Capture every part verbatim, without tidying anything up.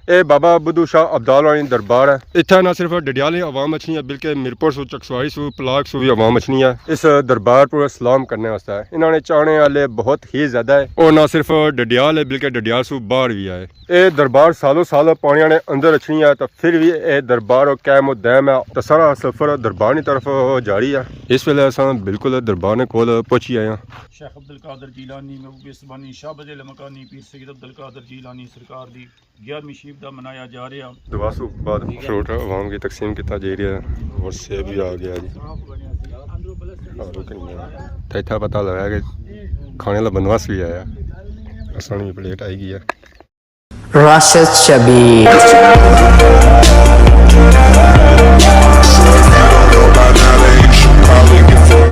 اے بابا بدھو شاہ ابدال ہوراں نی دربار ہے۔ اتھا نہ صرف ڈڈیال نی عوام اچھنی ہے، بلکہ میرپور سوں، چکسواری سوں، پلاک سوں وی عوام اچھنی ہے اس دربار پر سلام کرنے واسطے۔ انہاں نے چاہنے والے بہت ہی زیادہ ہے، اور نہ صرف ڈڈیال ہے، بلکہ ڈڈیال سوں باہر وی آئے۔ اے دربار سالوں سال پانیاں نے اندر اچھنی ہے، تے پھر وی اے دربار قائم و دائم ہے۔ تے سارا سفر دربار نی طرف جاری ہے۔ اس ویلے اساں بالکل دربار نے کول پہنچی آئے ہاں۔ شیخ عبدالقادر جیلانی، محبوب سبحانی، شاہ بدیل مکانی، پیر سید عبدالقادر جیلانی سرکار دی گیارہویں شیف دا منایا جا رہا۔ دعا سوں بعد فروٹ عوام کی تقسیم کیتا جائی رہیا ہے، اور سیب بھی آ گیا جی۔ تے اتھا پتہ لگا کہ کھانے والا بندوبست بھی آیا، اساں نی پلیٹ آئی گئی ہے۔ راشد شبیر۔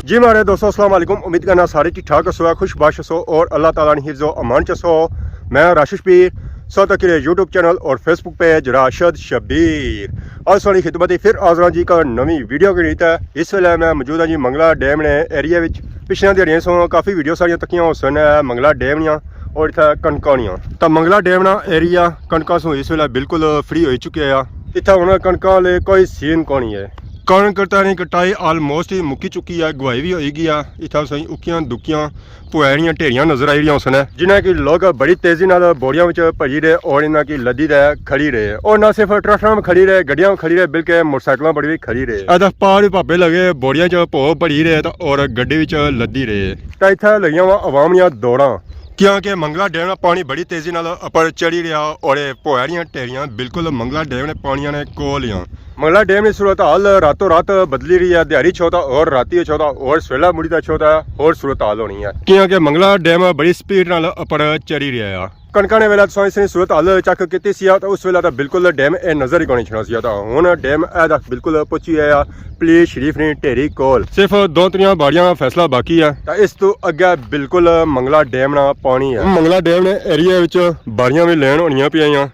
جی ماڑے دوستو، السلام علیکم۔ امید کرنا سارے ٹھیک ٹھاک ہسو، خوش باش ہسو اور اللہ تعالیٰ نے حفظ و امان چ ہسو۔ میں راشد شبیر، سو تک یوٹیوب چینل اور فیس بک پیج راشد شبیر۔ اج ساڑی خدمت پھر حاضر ہاں جی، ایک نویں ویڈیو کے نیت۔ اس ویلے میں موجود ہاں جی منگلا ڈیم نے ایریا وچ۔ پچھلیاں دیہاڑیاں سوں کافی ویڈیو ساڑیاں تکیاں ہوسن منگلا ڈیم نیاں اور اتھا کنکاں نیاں۔ تاں منگلا ڈیم نا ایریا کنکاں سوں اس ویلے بالکل فری ہوئی چکیا ہے۔ اتھا ہن کنکاں لے کوئی سین کونی ہے۔ کنک تے نی کٹائی آلموسٹ ہی مکی چکی ہے، گواہی بھی ہوئی گئی ہے۔ اتھا سائیں اکیاں دکیاں پوہیڑیاں ڈھیریاں نظر آئی رہیاں ہوسن، جنہاں کی لوگ بڑی تیزی نال بوریاں وچ بھری رہے اور انہاں کی لدی تے کھڑی رہے، اور نہ صرف ٹریکٹراں وچ کھڑی رہے، گڈیاں وچ کھڑی رہے، بلکہ موٹر سائیکلاں پر بھی کھڑی رہے۔ اے تاں پار بھی پاپے لگے، بوریاں چ پو بھری رہے تے اور گڈی وچ لدی رہے۔ تے اتھا لگیاں وا عوام نیاں دوڑاں، کیونکہ منگلا ڈیم نا پانی بڑی تیزی نال اپر چڑھی رہیا اور اے پوہیڑیاں ڈھیریاں بالکل منگلا ڈیم نے پانیاں نے کول ہیاں۔ منگلا ڈیم نی صورتحال راتوں رات بدلی رہی ہے، دیہاڑی چھوتا اور راتی چھوتا اور سویلا مڑی تے چھوتا اور صورتحال ہونی ہے، کیونکہ منگلا ڈیم بڑی سپیڈ نال اپر چڑھی رہیا ہے۔ کنکاں نے ویلے تساں اس نی صورتحال چیک کیتی سی، تے اس ویلے تے بالکل ڈیم اے نظر ہی کونی چھنا سی، تے ہن ڈیم اے تک بالکل پہنچی آیا پلیر شریف نی ڈھیری کول۔ صرف دو تریاں باڑیاں فیصلہ باقی ہے، تے اس تو اگے بالکل منگلا ڈیم نا پانی ہے۔ منگلا ڈیم نے ایریا وچ باڑیاں بھی لین ہونیاں پیاں۔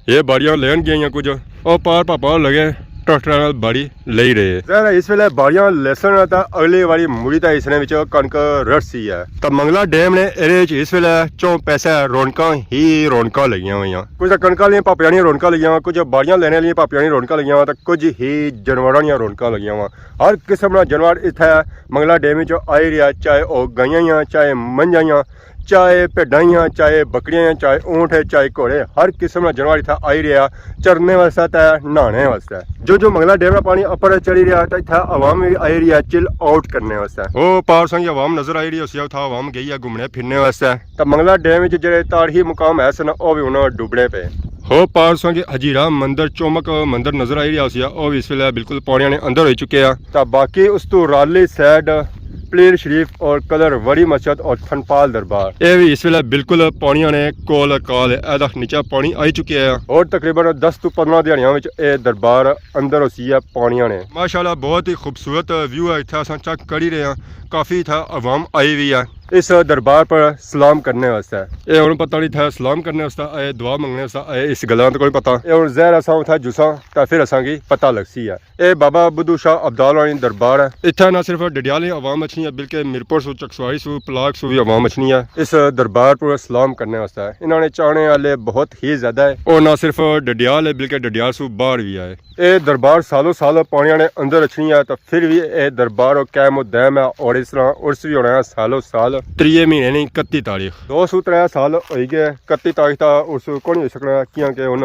یہ باڑیاں لین گئیاں کچھ، او پار پاپا لگے ٹریکٹراں نال باڑی لئی رہے۔ ظاہر ہے اس ویلے باڑیاں لیسن تے اگلی واری مڑی تے اس نے وچ کنک رڑسی ہے۔ تے منگلا ڈیم نے ایرے وچ اس ویلے چوں پیسے رونقاں ہی رونقاں لگیاں ہوئیاں۔ کچھ تاں کنکاں آلیاں پاپیاں نیاں رونقاں لگیاں ہوئیاں، کچھ باڑیاں لینے آلیاں پاپیاں نیاں رونقاں لگیاں ہوئیاں، تے کچھ ہی جانوراں نیاں رونقاں لگیاں ہوئیاں۔ ہر قسم نا جانور اتھے منگلا ڈیم وچ آئی رہیا، چاہے او گائیاں ہیاں، چاہے منجھاں ہیاں، چاہے بھیڈاں ہیاں، چاہے بکریاں ہیاں، چاہے اونٹ ہے، چاہے گھوڑے، ہر قسم نا جانور اتھا آئی رہیا چرنے واسطے تے نہانے واسطے۔ جو جو منگلا ڈیم نا پانی اپر چڑھی رہیا تے اتھا عوام بھی آئی رہیا چل آؤٹ کرنے واسطے۔ او پار سنگ عوام نظر آئی رہی ہوسی، اتھا عوام گئی ہے گھومنے پھرنے واسطے۔ تے منگلا ڈیم وچ جڑے تاریخی مقام ہے سن، او بھی ہن ڈوبنے پے۔ ہو پار سنگ ہجیرا مندر، چومک مندر نظر آئی رہیا ہوسی، او بھی اس ویلے بالکل پانیاں نے اندر ہوئی چکے آ۔ تے باقی اس تو رالی سائیڈ پلیر شریف اور کلر وڑی مسجد اور تھنپال دربار، اے بھی اس ویلے بالکل پانیاں نے کول کال ہے۔ اے تک نیچا پانی آئی چکیا ہے۔ اور تقریباً دس تو پندرہ دیہاڑیاں وچ اے دربار اندر ہوسی ہے پانیاں نے۔ ماشاءاللہ بہت ہی خوبصورت ویو ہے، اتھا اساں چیک کری رہے ہیں، کافی اتھا عوام آئی ہوئی ہے اس دربار پر سلام کرنے واسطے۔ اے ہن پتہ نہیں اتھا سلام کرنے واسطے آئے، دعا منگنے واسطے آئے، اس گلاں تے کوئی پتہ۔ اے ہن ظاہر اساں اتھا جساں تے پھر اساں کی پتہ لگسی ہے۔ اے بابا بدھو شاہ ابدال ہوراں نی دربار ہے۔ اتھا نہ صرف ڈڈیال نی عوام اچھنی ہے، بلکہ میرپور سوں، چکسواری سوں، پلاک سوں وی عوام اچھنی ہے اس دربار پر سلام کرنے واسطے۔ انہاں نے چاہنے والے بہت ہی زیادہ ہے۔ اور نہ صرف ڈڈیال ہے، بلکہ ڈڈیال سوں باہر وی آئے۔ اے دربار سالوں سال پانیاں نے اندر اچھنی ہے، تے پھر وی اے دربار قائم و دائم ہے، اور اس طرح عرس وی ہونا ہے سالوں سال۔ تریے مہینے نی اکتی تاریخ۔ دو سو ترے سال ہوئی گئے، اکتی تاریخ دا عرس کونی ہوئی سکنا، کیونکہ ہن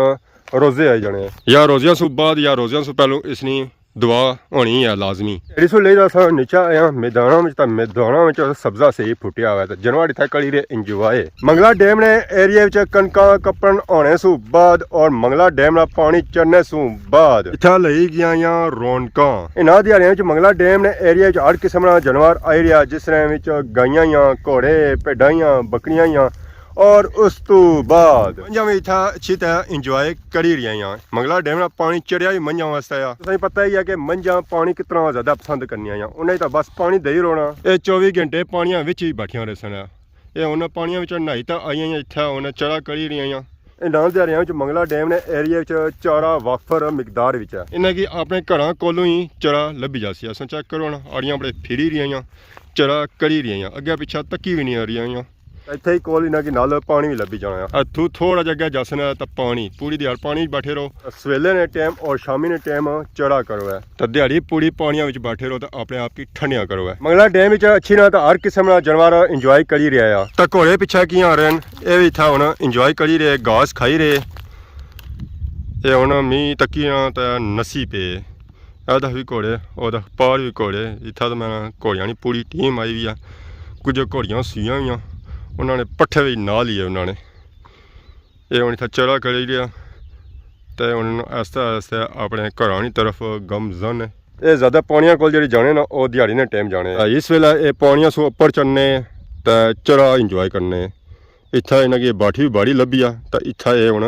روزے آئی جانے ہیں۔ یا روزیاں سوں بعد یا روزیاں سوں پہلوں اس نی دعا ہونی ہے لازمی۔ ایڈی سوں لئی تاں اساں نیچا آئے آں میداناں وچ، تاں میداناں وچ سبزہ صحیح پھٹیا ہوا ہے، تاں جانور اتھا کھڑی رہے انجوائے۔ منگلا ڈیم نے ایریا وچ کنکاں کپن ہونے سوں بعد اور منگلا ڈیم نا پانی چڑھنے سوں بعد اتھا لئی گیاں یا رونقاں۔ انہاں دیہاڑیاں وچ منگلا ڈیم نے ایریا وچ ہر قسم نا جانور آئی رہیا، جس طرح وچ گائیاں یا، گھوڑے، بھیڈاں یا، بکریاں یا، اور اس تو بعد منجھاں وی اتھا اچھی طرح انجوائے کری رہیاں۔ منگلا ڈیم نا پانی چڑھیا ہی منجھاں واسطے آ۔ تساں پتہ ہی ہے کہ منجھاں پانی کتنا زیادہ پسند کرنیاں آں۔ انہیں تاں بس پانی دئی رونا۔ اے چوبی گھنٹے پانیاں وچ ہی بیٹھیاں رہسن۔ اے ہن پانیاں وچ نہائی تاں آئیاں ہیاں، اتھا ہن چرا کری رہیاں ہیاں۔ انہاں دیہاڑیاں وچ منگلا ڈیم نے ایریا وچ چارہ وافر مقدار وچ ہے۔ انہاں کی اپنے گھراں کولوں ہی چرا لبھی جاسی۔ اساں چیک کرو نا، آڑیاں بڑے پھری رہیاں ہیاں، چرا کری رہیاں ہیاں، اگے پچھا تکی وی نہیں آ رہیاں ہیاں۔ اتھے ہی کول انہاں کی نال پانی وی لبھی جانا ہے۔ اتھوں تھوڑا جہا اگے جاسن ہے تاں پانی، پوری دیہاڑ پانی وچ بیٹھے رہو۔ سویلے نے ٹائم اور شامی نے ٹائم چڑھا کرو ہے۔ تاں دیہاڑی پوری پانیاں وچ بیٹھے رہو تاں اپنے آپ کی ٹھنڈیاں کرو ہے۔ منگلا ڈیم وچ اچھی نا تاں ہر قسم نا جانور انجوائے کری رہیا ہے۔ تاں گھوڑے پچھے کیاں رہن، اے وی اتھا ہن انجوائے کری رہے، گھاس کھائی رہے۔ اے ہن می تکی نا تاں نسی پے۔ اے تاں وی گھوڑے، او تاں پار وی گھوڑے۔ اتھا تاں میں گھوڑیاں نی پوری ٹیم آئی وی آ۔ کچھ گھوڑیاں سوئیاں وی آں، انہاں نے پٹھے وی نال ہی ہے انہاں نے۔ اے ہن اتھا چرا کری رہیا تے ہن آہستہ آہستہ اپنے گھراں نی طرف گامزن ہے۔ اے زیادہ پانیاں کول جیڑے جانے نا، او دیہاڑی نے ٹائم جانے۔ اس ویلے اے پانیاں سوں اپر چڑھنے تے چرا انجوائے کرنے۔ اتھا انہاں کی باٹھی وی بڑی لبھی آ، تے اتھا اے ہن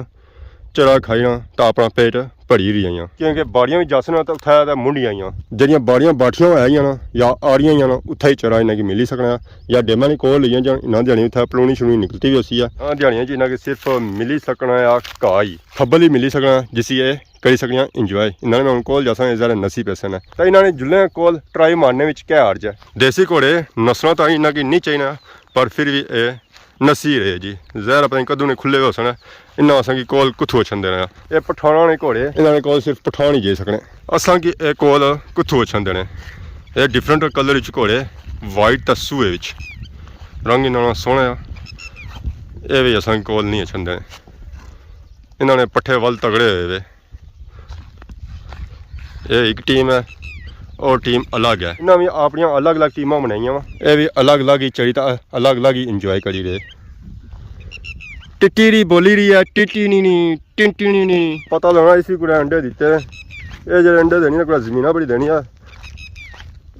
چرا کھائی نا تے اپنا پیٹ بھری رہی آئیاں۔ کیونکہ باڑیاں وچ جاسن تے اتھا تے منڈی آئیاں۔ جیڑیاں باڑیاں باٹھیاں ہوئی آئیاں نا یا آڑیاں آئیاں نا، اتھا ہی چرا انہاں کی ملی سکنا۔ یا ڈیماں نے کول ہوئی آئیاں، انہاں دیہاڑیاں اتھا پلونی شلونی نکلتی وی ہوسی ہے۔ ہاں، دیہاڑیاں چ انہاں کی صرف ملی سکنا ہے گھاہ ہی، کھبل ہی ملی سکنا، جس ہی اے کری سکنا انجوائے۔ انہاں نے ہن کول جاساں، اے ذرا نسی پیسن ہے۔ تے انہاں نے جلنے کول ٹرائی مارنے وچ کیا حرج ہے؟ دیسی گھوڑے نسنا تاں انہاں کی نہیں چاہینا، پر پھر وی اے نسی رہے جی۔ ظاہر پتہ نہیں کدوں نے کھلے ہوئے ہوسن، انہاں اساں کی کول کتھوں اچھن دینا۔ اے پٹھاناں نے گھوڑے، انہاں نے کول صرف پٹھان ہی جائی سکنے۔ اساں کی اے کول کتھوں اچھن دینے۔ اے ڈفرنٹ کلر وچ گھوڑے، وائٹ تے سوہے وچ۔ رنگ انہاں نا سوہنا آ۔ اے وی اساں کی کول نہیں اچھن دینے۔ انہاں نے پٹھے ول تگڑے ہوئے وے۔ اے ایک ٹیم ہے، او ٹیم الگ ہے۔ انہاں وی اپنیاں الگ الگ ٹیماں بنائیاں وا۔ اے وی الگ الگ ہی چڑی تے الگ الگ ہی انجوائے کری رہے۔ ٹٹی ری بولی رہی ہے، ٹٹی نی نی، ٹنٹی نی نی۔ پتہ لگنا اسی کڑے انڈے دیتے۔ اے جڑے انڈے دینی نا، کڑے زمیناں بڑی دینی ہے۔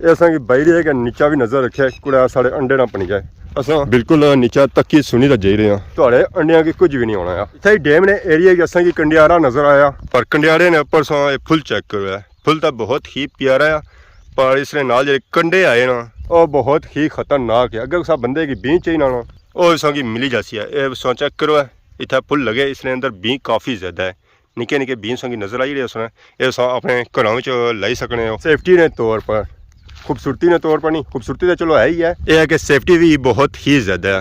اے اساں کی بائی رہی ہے کہ نیچا وی نظر رکھے، کڑے ساڑے انڈے نہ پنی جائے۔ اساں بالکل نیچا تکی سنی تے جائی رہے ہاں۔ تہاڑے انڈیاں کی کچھ وی نہیں ہونا ہے۔ اتھے ہی ڈیم نے ایریے کی اساں کی کنڈیارا نظر آیا۔ پر کنڈیارے نے اوپر ساں اے پھل چیک کرو ہے۔ پھل تاں بہت ہی پیارا ہے، پر اس نے نال جڑے کنڈے آئے نا، او بہت ہی خطرناک ہے۔ اگر کسا بندے کی بینچ چاہیے نا، او اساں کی ملی جاسی ہے۔ اے ساں چیک کرو ہے، اتھے پھل لگے، اس نے اندر بینچ کافی زیادہ ہے۔ نکے نکے بینچ ساں کی نظر آئی رہے اس نے۔ اے ساں اپنے گھراں وچ لائی سکنے ہو۔ سیفٹی نے طور پر، خوبصورتی نے طور پر نہیں، خوبصورتی تو چلو ہے ہی ہے۔ اے ہے کہ سیفٹی بھی بہت ہی زیادہ ہے۔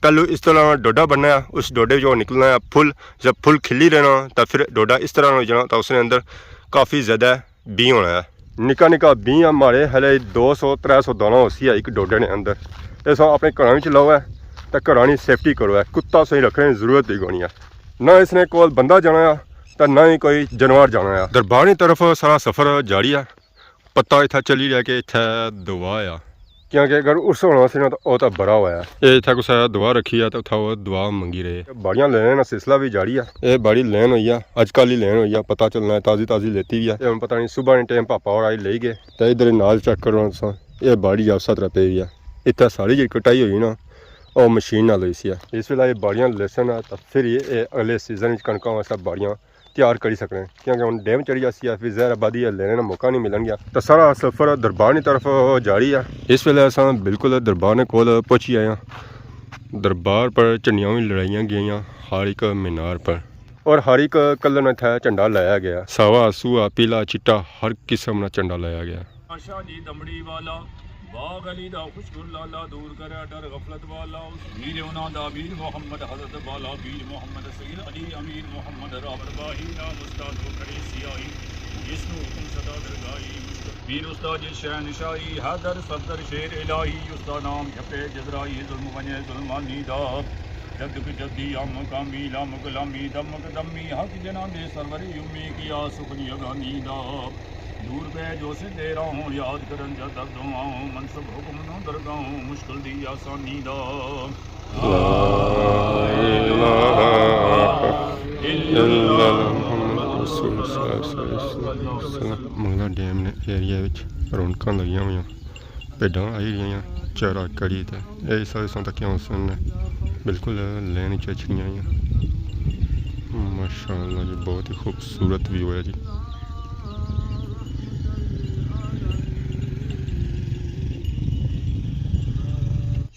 پہلو اس طرح ڈوڈا بننا ہے، اس ڈوڈے جو نکلنا ہے پھل، جب پھل کھلی رہنا تو پھر ڈوڈا اس طرح ہو جانا، تو اس نے اندر کافی زیادہ بینچ ہونا ہے۔ نکا نکا بینچ ہے ماڑے ہلے دو سو ترے سو دانا ہوسی ہے ایک ڈوڈے نے اندر۔ اے ساں اپنے گھراں وچ لاؤ ہے تے گھراں نی سیفٹی کرو ہے، کتا سوئی رکھنے نی ضرورت ہی کونی ہے۔ نہ اس نے کول بندہ جانا ہے تے نہ ہی کوئی جانور جانا ہے۔ دربار نی طرف سارا سفر جاری ہے۔ پتہ اتھا چلی رہیا کہ اتھا دعا آ۔ کیونکہ اگر عرس ہونا سی نا تاں او تاں بڑا ہویا۔ اے اتھا کسے دعا رکھی آ تاں اتھا او دعا منگی رہے۔ باڑیاں لینے نا سلسلہ بھی جاری آ۔ اے باڑی لین ہوئی آ، اج کل ہی لین ہوئی آ، پتہ چلنا ہے تازی تازی لیتی بھی آ۔ اے ہن پتہ نہیں صبح نے ٹائم پاپا اور آئی لئی گئے۔ تے ادھر نال چیک کرو تساں، اے باڑی آ اسا طرح پئی ہوئی آ۔ اتھا ساری جیڑی کٹائی ہوئی نا، او مشین نال ہوئی سی آ۔ اس ویلے اے باڑیاں لیسن آ تاں پھر اے اگلے سیزن وچ کنکاں واسطے باڑیاں تیار کری سکنے، کیونکہ ہن ڈیم چڑھی جاسی آ، پھر ظاہر آبادی ہے لینے نا موقع نہیں ملن گیا۔ تے سارا سفر دربار نی طرف جاری آ۔ اس ویلے اساں بالکل دربار نے کول پہنچی آئے آں۔ دربار پر جھنڈیاں وی لڑائیاں گئیاں، ہر ایک مینار پر۔ اور ہر ایک کلر نا اتھا جھنڈا لایا گیا۔ ساوا، سوہا، پیلا، چٹا، ہر قسم نا جھنڈا لایا گیا۔ شاہ جی دمڑی والا، باغ علی دا خوشبو لالا، دور کرے ڈر غفلت والا۔ میر انہاں دا میر محمد حضرت بالا، میر محمد سید علی امیر محمد راوڑ باہی، نام استاد کو کھڑے سیاہی، جس نو حکم سدا درگاہی۔ میر استاد جی شہنشاہی، حیدر صفدر شیر الہی، اس دا نام جھپے جزرائی، ظلم ونجے ظلمانی دا۔ جد کو جدی، ہم مقامی، لامک لامی، دمک دمی، حق جناں دے سرور امی، کیا سخن یگانی دا۔ دور پہ جو سدھے راہوں، یاد کرن جا در دعاؤں، منصب حکم نو درگاہوں، مشکل دی آسانی دا۔ لا الہ الا اللہ محمد رسول اللہ صلی اللہ علیہ وسلم۔ منگلا ڈیم نے ایریا وچ رونقاں لگیاں ہوئیاں۔ بھیڈاں آئی رہیاں چارہ کری تے اے حصہ حصہ تکیاں حسن نے بالکل لین چ اچھنیاں آئیاں۔ ماشاءاللہ جی، بہت ہی خوبصورت ویو ہے جی۔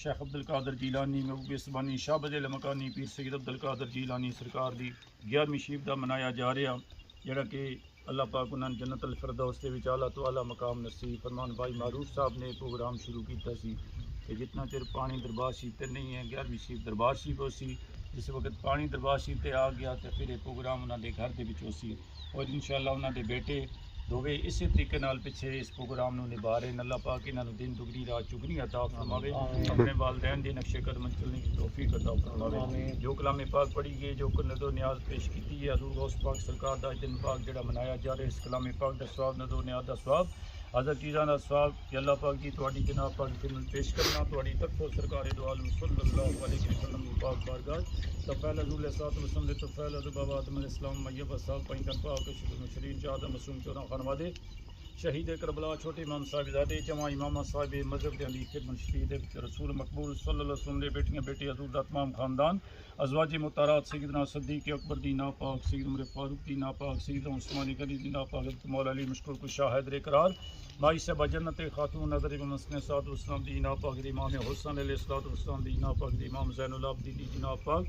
شیخ عبدالقادر جیلانی، محبوب اسبانی، شاہ بدیل مکانی، پیر سید عبدالقادر جیلانی سرکار دی گیارہویں شریف دا منایا جا رہیا، جڑا کہ اللہ پاک انہاں نے جنت الفردوس دے وچ اعلیٰ تو اعلیٰ مقام نصیب فرمان۔ بھائی معروف صاحب نے پروگرام شروع کیتا سی۔ جتنا چر پانی دربار شریف تے نہیں ہے، گیارہویں شریف دربار شریف ہوسی۔ جس وقت پانی دربار شریف تے آ گیا تے پھر یہ پروگرام انہاں دے گھر دے وچ ہوسی۔ اور انشاءاللہ انہاں دے بیٹے دووے اسے طریقے نال پچھے اس پروگرام نو نبھا رہے ہیں۔ اللہ پاک انہاں نو دن دگنی رات چگنی عطا فرماوے۔ آمین۔ اپنے والدین دے نقش قدم چلنے کی توفیق عطا فرماوے۔ آمین۔ جو کلام پاک پڑھی گئی، جو نذر و نیاز پیش کیتی ہے، حضور غوث پاک سرکار دا دن پاک جڑا منایا جا رہا ہے، اس کلام پاک دا ثواب، نذر و نیاز دا ثواب، حضرت چیزاں دا ثواب کہ اللہ پاک دی تہاڈی جناب پاک دی خدمت پیش کرنا، تہاڈی طرفوں سرکار دو عالم صلی اللہ علیہ وسلم دی پاک بارگاہ، طفیل حضور علیہ الصلوۃ والسلام دے طفیل حضرت بابا آدم علیہ السلام، میہ و صاحب، پنج تن پاک، اشرف المرسلین، چار دا معصوم، چودہ خانوادے، شہید کربلا، چھوٹے امام صاحبزادے، جمع امامہ صاحب مذہب دے علی خدمت شریف دے وچ رسول مقبول صلی اللہ علیہ وسلم دے بیٹیاں بیٹے، حضور دا تمام خاندان، ازواج مطہرات سیدنا صدیق اکبر دی ناپاک، سید عمر فاروق دی ناپاک، سیدنا عثمان غنی دی ناپاک، حضرت مولا علی مشکور کشا حیدر قرار، مائی صاحبہ جنت خاتون حضرت مسکن سعد اسلام دی ناپاک، امام حسن علیہ الصلوۃ والسلام دی ناپاک، امام زین العابدین دی ناپاک،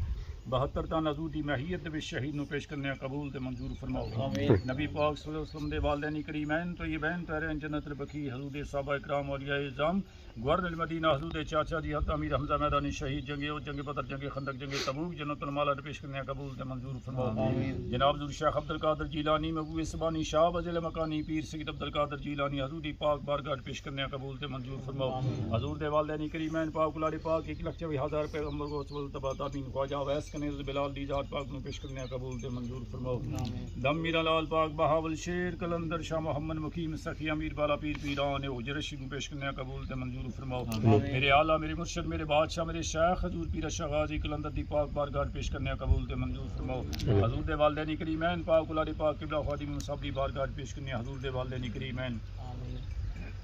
بہتر تن حضور دی معیت دے وچ شہید نو پیش کرنے قبول تے منظور فرماؤ۔ آمین۔ نبی پاک صلی اللہ علیہ وسلم دے والدین کریمین طیبین طاہرین جنت البقیع، حضور دے صحابہ کرام اولیاء اعظم، گورنر مدینہ حضور دے چاچا جی حضرت امیر حمزہ میدانی شہید جنگ احد، جنگ بدر، جنگ خندق، جنگ تبوک، جنت المعلی پیش کرنے قبول تے منظور فرماؤ۔ آمین۔ جناب حضور شیخ عبدالقادر جیلانی، محبوب سبحانی، شاہ بزیل مکانی، پیر سید عبدالقادر جیلانی حضور دی پاک بارگاہ پیش کرنے قبول تے منظور فرماؤ۔ آمین۔ حضور دے والدین کریمین پاک اولاد پاک، ایک لکھ چوبی ہزار پیغمبر غوث والتبع تابعین خواجہ اویس کنیز بلال دی ذات پاک نو پیش کرنے قبول تے منظور فرماؤ۔ آمین۔ دم میرا لال پاک بہاول شیر قلندر شاہ محمد مقیم سخی امیر بالا پیر پیران حجر رشید نو پیش کرنے قبول تے منظور فرماؤ۔ آمین۔ میرے اعلیٰ، میرے مرشد، میرے بادشاہ، میرے شیخ حضور پیر شاہ غازی قلندر دی پاک بارگاہ پیش کرنے قبول تے منظور فرماؤ۔ آمین۔ حضور دے والدین کریمین پاک اولاد پاک قبلہ خادم صاحب دی بارگاہ پیش کرنے حضور دے والدین کریمین۔ آمین۔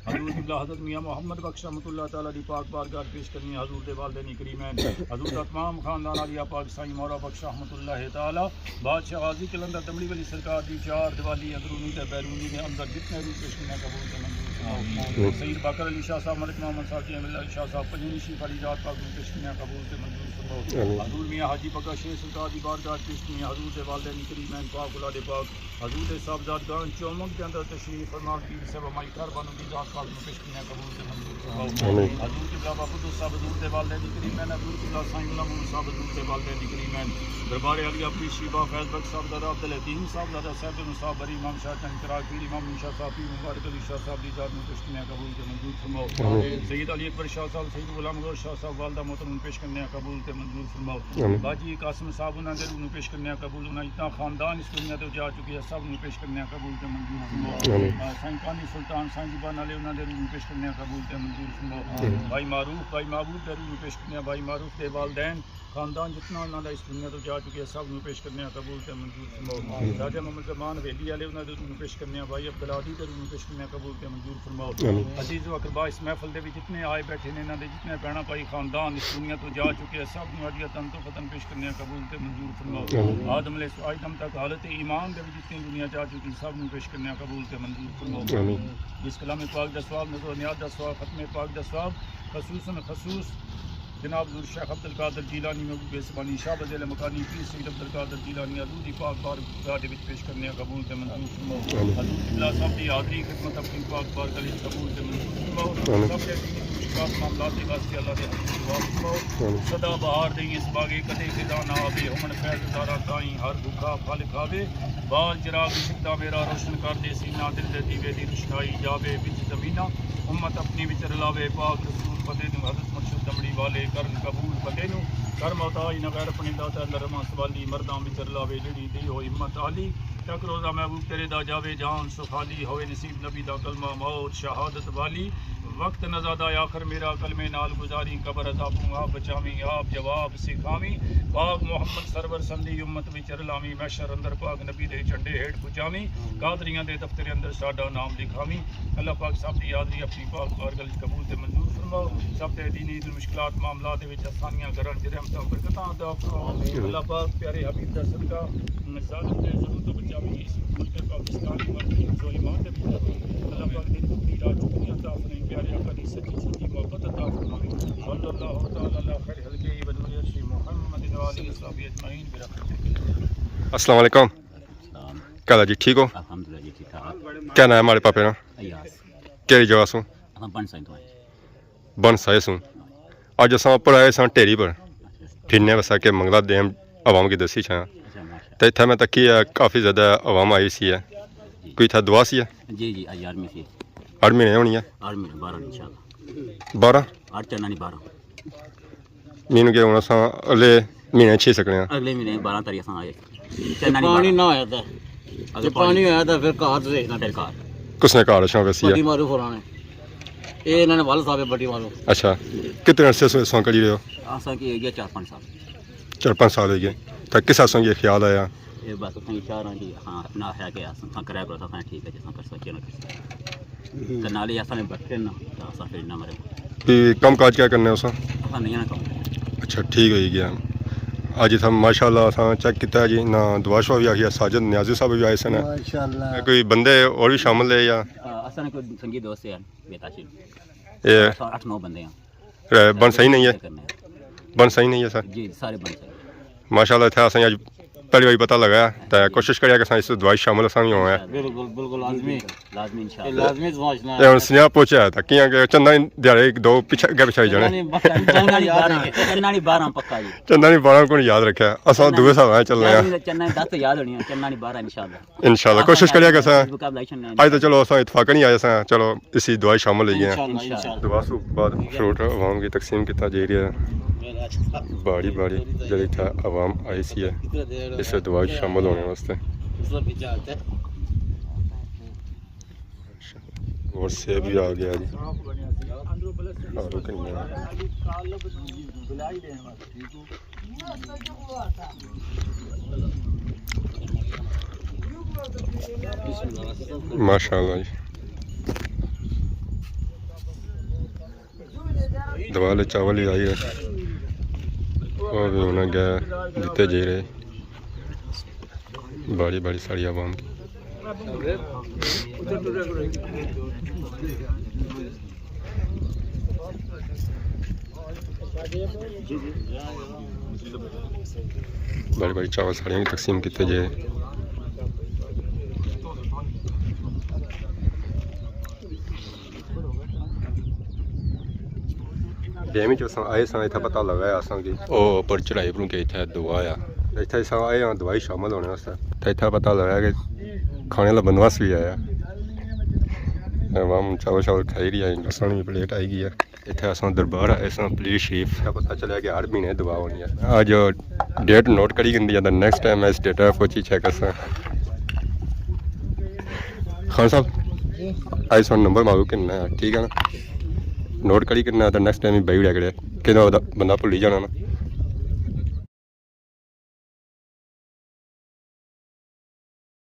حضور قبلہ حضرت میاں محمد بخش رحمۃ اللہ تعالیٰ دی پاک بارگاہ پیش کرنی ہے حضور دے والدین کریمین، حضور دا تمام خاندان عالیہ پاک سائیں مولا بخش رحمۃ اللہ تعالیٰ، بادشاہ غازی قلندر دمڑی والی سرکار دی چار دیوالی اندرونی تے بیرونی دے اندر جتنے روح پیش کرنے قبول تے منظور فرماؤ۔ آمین۔ سید باقر علی شاہ صاحب، ملک محمد صاحب، جی علی شاہ صاحب، پنجویں شریف والی ذات پاک نو پیش کرنے قبول تے منظور فرماؤ۔ آمین۔ حضور میاں حاجی بگا شیر سرکار دی بارگاہ پیش کرنی ہے حضور دے والدین کریمین پاک اولاد پاک، حضور دے صاحبزادگان چومنگ دے اندر تشریف فرما، پیر صاحب مائی گھر بانو دی ذات پاک نو پیش کرنے قبول تے منظور فرماؤ۔ آمین۔ حضور قبلہ بابا قدوس صاحب حضور دے والدین کریمین، حضور قبلہ سائیں غلام محمد صاحب حضور دے والدین کریمین، دربار عالیہ پیر شیبہ فیض بخش صاحبزادہ عبدالحکیم صاحبزادہ صاحب نصاحب بری امام شاہ چند چراغ پیر امام نور شاہ صاحب پیر مبارک علی شاہ صاحب دی ذات نو پیش کرنے قبول تے منظور فرماؤ۔ آمین۔ سید علی اکبر شاہ صاحب، سید غلام گوہر شاہ صاحب والدہ محترم نو پیش کرنے قبول تے منظور فرماؤ۔ آمین۔ باجی قاسم صاحب انہاں دے روح نو پیش کرنے قبول، انہاں جتنا خاندان اس دنیا تے جا چکے ہیں سب نو پیش کرنے قبول تے منظور فرماؤ۔ آمین۔ آ، سائیں قاضی سلطان سائیں جبان والے انہاں دے روح نو پیش کرنے قبول تے منظور فرماؤ۔ آمین۔ بھائی معروف، بھائی معبود دے روح نو پیش کرنے، بھائی معروف دے والدین خاندان جتنا انہاں دا اس دنیا تو جا چکے ہیں سب نو پیش کرنے قبول تے منظور فرماؤ۔ آمین۔ راجہ محمد زمان حویلی والے انہاں دے روح نو پیش کرنے، بھائی عبدالعادی دے روح نو پیش کرنے قبول تے منظور فرماؤ۔ آمین۔ عزیز و اقربا اس محفل دے وچ جتنے آئے بیٹھے نے، انہاں دے جتنے بہناں بھائی خاندان اس دنیا تو جا چکے ہیں سب نو ہدیہ تن تحفہ تن پیش کرنے قبول تے منظور فرماؤ۔ آمین۔ آدم علیہ السلام تک حالت ایمان دے وچ جتنی دنیا جا چکی سب نو پیش کرنے قبول تے منظور فرماؤ۔ آمین۔ اس کلام پاک دا ثواب، نذر و نیاز دا ثواب، ختم پاک دا ثواب، خصوصاً خصوص جناب حضور شیخ عبدالقادر جیلانی محبوب زبانی شاہ بزیل مکانی پیر سید عبدالقادر جیلانی حضور دی پاک بارگاہ دے وچ پیش کرنے قبول تے منظور فرماؤ۔ آمین۔ حضور قبلہ صاحب دی حاضری خدمت اپنی پاک بارگاہ وچ قبول تے منظور فرماؤ۔ آمین۔ سب دے دینی مشکلات معاملات دے واسطے اللہ دے حضور دعا فرماؤ۔ آمین۔ سدا بہار دیں اس باغے کدے خزاں نہ آوے، ہمن فیض داراں تائیں ہر بھکھا پھل کھاوے۔ بال چراغ عشق دا میرا روشن کر دے سینہ، دل دے دیوے دی روشنائی جاوے وچ زمیناں، امت اپنی وچ رلاوے۔ پاک رسول فتح نو حضرت مرشد دمڑی والے کرن قبول فتح نو، کر محتاج نہ غیر اپنے داتا اندر رواں سوالی، مرداں وچ رلاوے جیڑھی دی ہوئی ہمت آلی۔ تک روزہ محبوب تیرے دا جاوے جان سخالی، ہوئے نصیب نبی دا کلمہ موت شہادت والی۔ وقت نزادہ آخر میرا کلمے نال گزاری، قبر عذابوں آپ بچاویں، آپ جواب سکھاویں۔ پاک محمد سرور سندی امت وچ رلاویں، محشر اندر پاک نبی دے جھنڈے ہیٹھ پجاویں، قادریاں دے دفتر اندر ساڈا نام لکھاویں۔ اللہ پاک سب دی حاضری اپنی پاک بارگاہ وچ قبول تے منظور فرماؤ۔ سب دے دینی مشکلات معاملات دے وچ آسانیاں کرن، جڑے ہم سب برکتاں عطا فرماؤ۔ اللہ پاک پیارے حبیب دا صدقہ ظالم دے ظلم تو بچاویں، اس ملک پاکستان کو اپنی حفظ و ایمان دے بچاویں۔ اللہ پاک دن دگنی رات چگنی عطا فرمائیں، پیارے آقا دی سچی سچی محبت عطا فرمائیں۔ صلی اللہ تعالی علی خیر خلقہ و نور عرشہ محمد و آلہ و صحبہ اجمعین برحمتک۔ السلام علیکم۔ السلام۔ کیا حال ہے جی، ٹھیک ہو؟ الحمدللہ جی، ٹھیک ٹھاک۔ کیا نام ہے ہمارے پاپے نا؟ ایاز۔ کیڑی جگہ سوں؟ اساں بن سائیں تو آئے۔ بن سائیں سوں۔ اج اساں اوپر آئے ساں ڈھیری پر، پھرنے واسطے کہ منگلا ڈیم عوام کی دسی چھاں۔ اچھا، ماشاءاللہ۔ تے اتھا میں تکی ہے کافی زیادہ عوام آئی سی ہے۔ جی۔ کوئی اتھا دعا سی ہے؟ جی، جی، اج آٹھ مہینے سی۔ آٹھ مہینے ہونی ہے؟ آٹھ مہینے، بارہ انشاءاللہ۔ بارہ؟ آٹھ چنانی بارہ۔ مینوں کہ ہن اساں اگلے مہینے چھی سکنے ہاں۔ اگلے مہینے بارہ تاریخ اساں آئے۔ چنانی پانی بارہ۔ نہ ہویا تھا۔ اگر جے پانی پانی ہویا تھا پھر گھر تے دیکھنا پھر گھر۔ کس نے گھر اچھا ویسی ہے؟ بٹی معروف ہوراں نے۔ اے انہاں نے والد صاحب ہے بٹی معروف۔ اچھا، کتنے عرصے سے اساں کری رہے ہو؟ اساں کی ہوئی گیا چار پانچ سال۔ چار پانچ سال ہوئی گئے۔ تو کس اساں کی خیال آیا؟ اے بس اتھاں کی شہراں کی ہاں اپنا ہے کہ اساں کرا کرو، اساں ٹھیک ہے جساں کر سکے نہ کر سکے۔ تے نالے اساں نے بٹھے نا، تے اساں پھر نہ مرے۔ تے کم کاج کیا کرنے ہو اساں؟ اساں نہیں نہ کم کرنے۔ اچھا، ٹھیک ہوئی گیا۔ اج اتھا ماشاءاللہ اساں چیک کیتا جی، نہ دعا شعا بھی آخیا، ساجد نیازی صاحب بھی آئے سن۔ ماشاءاللہ۔ کوئی بندے اور بھی شامل ہے یا؟ آ، اساں نے کوئی سنگی دوست ہے، بے تاشر۔ اے اساں اٹھ نو بندے ہیں۔ اے، بن صحیح نہیں ہے؟ بن صحیح نہیں ہے سر؟ جی، سارے بن صحیح۔ ماشاءاللہ، اتھے اساں اج پہلی واری پتہ لگا ہے، تے کوشش کریا کہ اساں اس دعا شامل اساں بھی ہوئے ہیں۔ بالکل، بالکل، لازمی۔ لازمی انشاءاللہ۔ لازمی سمجھنا اے ہن ہے۔ سنیہا پہنچیا ہے، تاں کیاں کہ چندہ دیہاڑے ایک دو پچھے، اگے پچھے ہی جانے۔ چندہ نہیں بارہ، چندہ نہیں بارہ پکا جی۔ چندہ نہیں بارہ کون یاد رکھیا؟ اساں دوے سال آئے چلنے ہیں۔ چندہ نہیں دس تو یاد ہونی ہے، چندہ نہیں بارہ انشاءاللہ۔ انشاءاللہ، کوشش کریا کہ اساں، مقابلہ ہی چھڑنا ہے۔ اج تو چلو اساں اتفاقاً ہی آئے ساں، چلو اسی دعا شامل ہوئی گئے ہیں۔ انشاءاللہ، انشاءاللہ۔ دعا سوں بعد فروٹ عوام کی تقسیم کیتا جائی رہیا ہے۔ بڑی بڑی جڑی اتھا عوام آئی سی ہے اس دعا شامل ہونے واسطے۔ اور سیب بھی آ گیا جی۔ اور کہیں ماشاءاللہ جی۔ دعا لے چاول ہی آئی ہے۔ وہ بھی انہیں گئے دیتے جی رہے۔ بڑی بڑی ساری عوام کی۔ بڑے بڑے چاول ساریاں کی تقسیم کیتے جائے۔ ڈیم وچ اساں آئے ساں، اتھا پتہ لگا ہے اساں کی او اوپر چڑھائی اپروں کہ اتھا دعا آ۔ اتھا اساں آئے ہاں دعائی شامل ہونے واسطے۔ تے اتھا پتہ لگا کہ کھانے والا بندوبست بھی آیا۔ عوام چاول شاول کھائی رہی ہے، اساں نی پلیٹ آئی گئی ہے۔ اتھے اساں دربار آئے ساں پلیٹ شریف۔ پتہ چلیا کہ ہر مہینے دعا ہونی ہے۔ اج ڈیٹ نوٹ کری گھندی ہے، تے نیکسٹ ٹائم اس ڈیٹا پہنچی چیک کرساں۔ خان صاحب، آج ساں نمبر مارو کنا ہے، ٹھیک ہے نا؟ نوٹ کری کنا، تے نیکسٹ ٹائم ہی بھائی اڑیا کرے، کہ بندہ، بندہ بھلی جانا نا۔